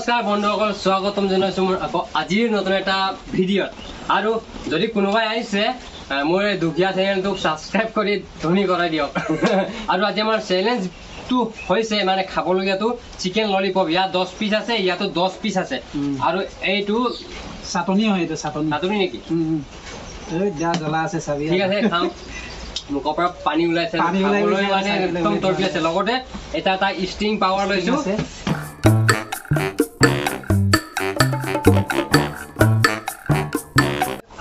নমস্কাৰ বন্ধুসকল, স্বাগতম জনাইছোঁ মোৰ আকৌ আজিৰ নতুন এটা ভিডিঅ'ত। আৰু যদি কোনোবাই আহিছে মোৰ এই দুখীয়া চেনেলটোক ছাবস্ক্ৰাইব কৰি ধনী কৰাই দিয়ক। আৰু আজি আমাৰ চেলেঞ্জটো হৈছে মানে খাবলগীয়াটো চিকেন ললিপপ। ইয়াত 10 পিচ আছে, ইয়াতো 10 পিচ আছে। আৰু এইটো চাটনি হয়, এইটো চাটনি। চাটনি নেকি? জ্বলা আছে, চাবি। ঠিক আছে, খাম। মুখৰ পৰা পানী ওলাইছে, খাবলৈ মানে একদম তৰপি আছে। লগতে এটা এটা ষ্টিং পাৱাৰ লৈছোঁ।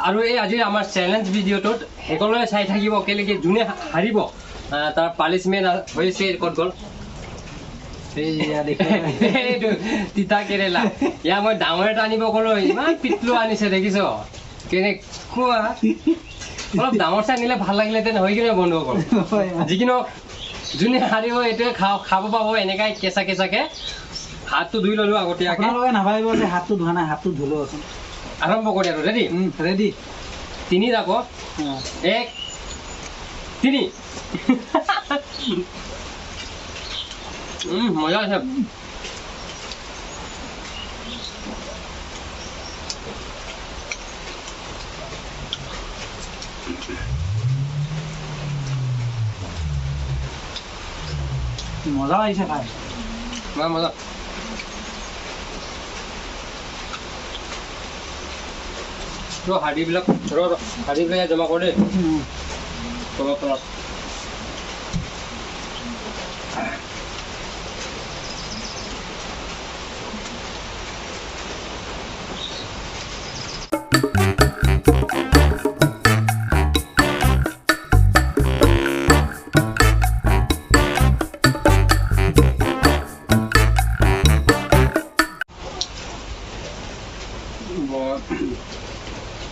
আৰু এই আজিৰ আমাৰ চেলেঞ্জ ভিডিঅ'টোত সকলোৱে চাই থাকিব, কেলেকি যোনে হাৰিব তাৰ পানিছমেণ্ট হৈছে। ক'ত গ'ল এইটো তিতা কেৰেলা? ইয়াৰ মই ডাঙৰ এটা আনিব ক'লো, ইমান পিতলো আনিছে, দেখিছ কেনেকুৱা। অলপ ডাঙৰ চাই আনিলে ভাল লাগিলেহেঁতেন, হয় কিনে বন্ধুসকল? যিকি নহওক, যোনে হাৰিব এইটোৱে খাব পাব। এনেকাই কেঁচা কেঁচাকে হাতটো ধুই ল'লো আগতীয়াকে। নাভাবিব যে হাতটো ধোৱা নাই, হাতটো ধুলো। আৰম্ভ কৰি আৰু ৰেডি? ৰেডি। তিনি আকৌ, 1 3। মজা আছে। মজা লাগিছে খাই, মজা। হাড়িবিলাক ৰ, হাড়িবিলাক জমা কৰি দেই তলত তলত।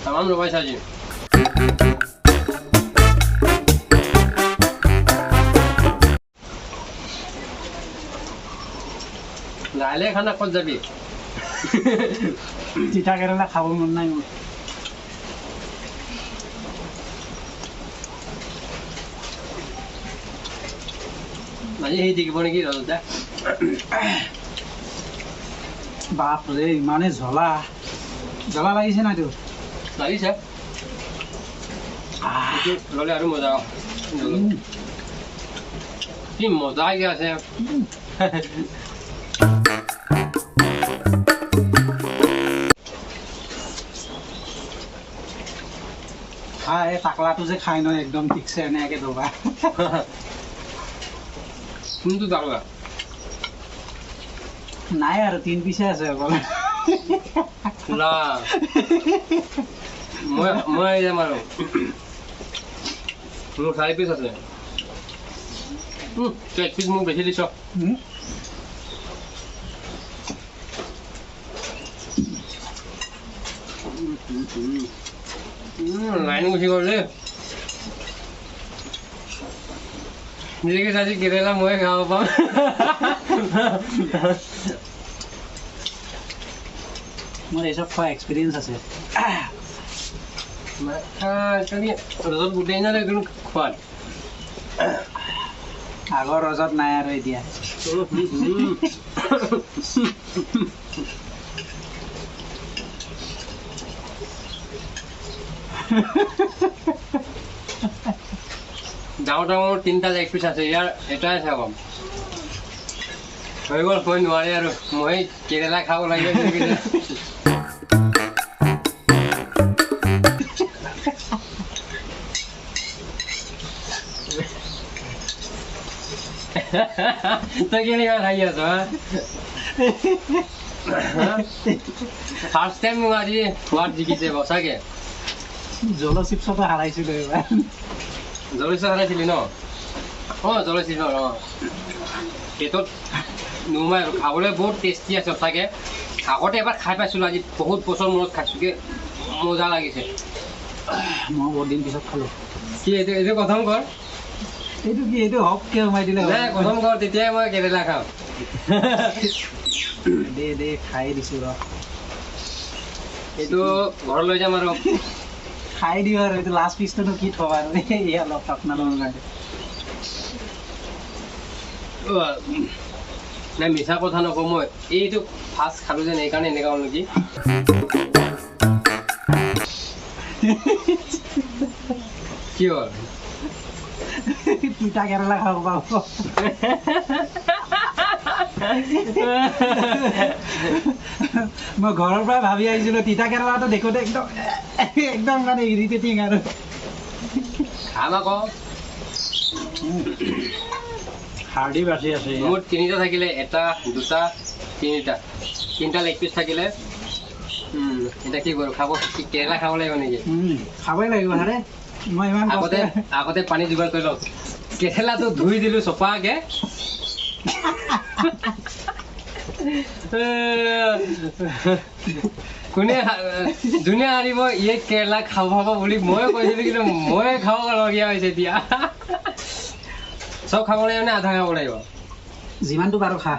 তামাম ৰবাইছে আজি। লাহে খানা, ক'ত যাবি? তিতা কেৰেলা খাব মন নাই মোৰ। আজি সেই থাকিব নেকি ৰজতে? বাপৰে, ইমানে জ্বলা জ্বলা লাগিছে নাই তোৰ? লাগিছে। ল'লে আৰু মজা। কি মজা আছে। খাই টাকলাটো যে খাই নহয়, একদম ঠিকছে এনেকে দবা। কোনটো টাকলা? নাই আৰু 3 পিচে আছে অকল। না, মই আহি যাম আৰু। মোৰ 4 পিচ আছে। তই 1 পিচ মোক বেছি দিছ। লাইন গুচি গ'ল দেই। নিজকে আজি কেৰেলা মই খাব পাম। মোৰ এইচব খোৱা এক্সপিৰিয়েঞ্চ আছে। ৰজত গোটেই নাই খোৱাত। আগৰ ৰজত নাই আৰু এতিয়া। ডাঙৰ ডাঙৰ 3টা লেগ পিচ আছে, ইয়াৰ এটাই আছে কম হৈ গ'ল। মই নোৱাৰি আৰু, মই কেৰেলা খাব লাগিব। তই কেনেকুৱা খাই আছ? ফাৰ্ষ্ট টাইম মোক আজি সোৱাদ জিকিছে সঁচাকে। জল চিপছতে হাৰাইছিলো এইবাৰ। জল চিপছ হাৰাইছিলি ন? অঁ, জল চিপছ। অঁ, পেটত নোসোমাই আৰু। খাবলৈ বহুত টেষ্টি আছে সঁচাকে। আগতে এবাৰ খাই পাইছিলোঁ, আজি বহুত বছৰ মূৰত খাইছোঁ, কি মজা লাগিছে। মই বহুত দিন পিছত খালোঁ। কি এইটো? এইটো প্ৰথম কৰ। এইটো কি? এইটো হপকে সোমাই দিলে। নাই, প্ৰথম কৰ, তেতিয়াই মই কেৰেলা খাম। দে দে, খাই দিছোঁ ৰ। এইটো ঘৰত লৈ যাম আৰু খাই দিওঁ আৰু। এইটো লাষ্ট পিচটোনো কি থ'ব আৰু, এয়া লওক আপোনালোকৰ কাৰণে। নাই, মিছা কথা নকওঁ, মই এইটো ফাৰ্ষ্ট খালোঁ যেন, সেইকাৰণে এনেকুৱা হ'ল নেকি। কি হ'ল? তিতা কেৰেলা খাব পাব। মই ঘৰৰ পৰাই ভাবি আহিছিলো, তিতা কেৰেলাটো দেখোতে একদম একদম মানে ইৰিটেটিং আৰু। খাম আকৌ। হাৰ্ডি বাচি আছে। মোৰ তিনিটা থাকিলে, এটা, দুটা, তিনিটা, তিনিটা লেগ পিচ থাকিলে। এতিয়া কি কৰোঁ? খাব কি, কেৰেলা খাব লাগিব নেকি? খাবই লাগিব। আৰে মই ইমান আগতে পানী যোগাৰ কৰি লওক। কেৰেলাটো ধুই দিলো চফাকে। কোনে যোনে আনিব ইয়ে কেৰেলা খাব খাব বুলি ময়ে কৈছিলো, কিন্তু ময়ে খাব লগীয়া হৈছে এতিয়া। চব খাব লাগিব নে আধা খাব লাগিব? যিমানটো পাৰো খা।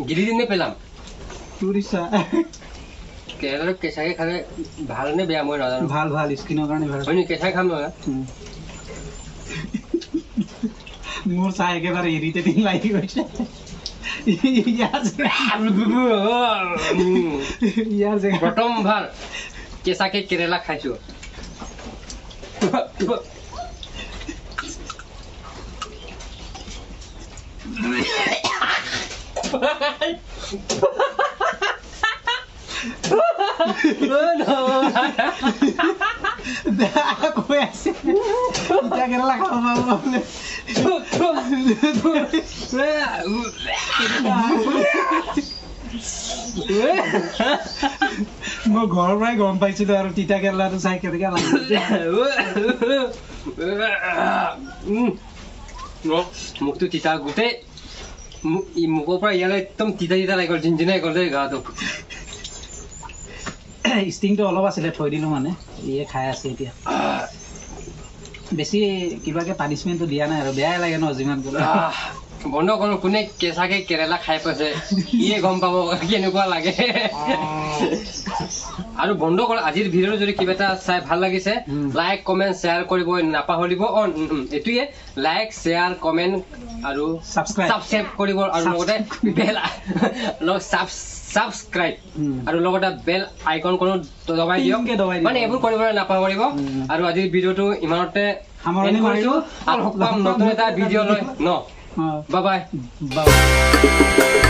গিলি দিনে পেলাম। তোৰ ইচ্ছা। কেৰেলাটো কেঁচাকে খালে ভাল নে বেয়া মই নাজানো। ভাল, ভাল, স্কিনৰ কাৰণে ভাল। হয় নেকি? কেঁচাই খাম নহয়। মোৰ চাই একেবাৰে ইৰিটেটিং লাগি গৈছে। ইয়াৰ জেগা প্ৰথমবাৰ কেঁচাকে কেৰেলা খাইছো। কৈ আছে তিতা কেৰেলা খাব পাব বোলে। মই ঘৰৰ পৰাই গম পাইছিলো আৰু তিতা কেৰেলাটো চাই কেনেকা লাগিছে। মুখটো তিতা, গোটেই মুখৰ পৰা ইয়ালৈ একদম তিতা তিতা লাগি গ'ল, জিনজিনাই গ'ল দেই গাটো। ষ্টিংটো অলপ আছিলে, থৈ দিলো, মানে ইয়ে খাই আছে এতিয়া। বেছি কিবাকে পানিছমেণ্টটো দিয়া নাই আৰু, বেয়াই লাগে ন যিমান ক'লে। বন্ধ কৰোঁ। কোনে কেঁচাকে কেৰেলা খাই পাইছে ইয়ে গম পাব কেনেকুৱা লাগে। আৰু বন্ধ কৰ। আজিৰ ভিডিঅ'টো যদি কিবা এটা চাই ভাল লাগিছে, লাইক, কমেণ্ট, শ্বেয়াৰ কৰিব নাপাহৰিব। এইটোৱে লাইক, শ্বেয়াৰ, কমেণ্ট আৰু ছাবস্ক্ৰাইব কৰিব আৰু লগতে বেল ছাবস্ক্ৰাইব আৰু লগতে বেল আইকন কোনো দবাই দিয়ক, মানে এইবোৰ কৰিবলৈ নাপাহৰিব। আৰু আজিৰ ভিডিঅ'টো ইমানতে সামৰণি কৰিছো। আৰু পাম নতুন এটা ভিডিঅ' লৈ ন। Bye bye. Bye.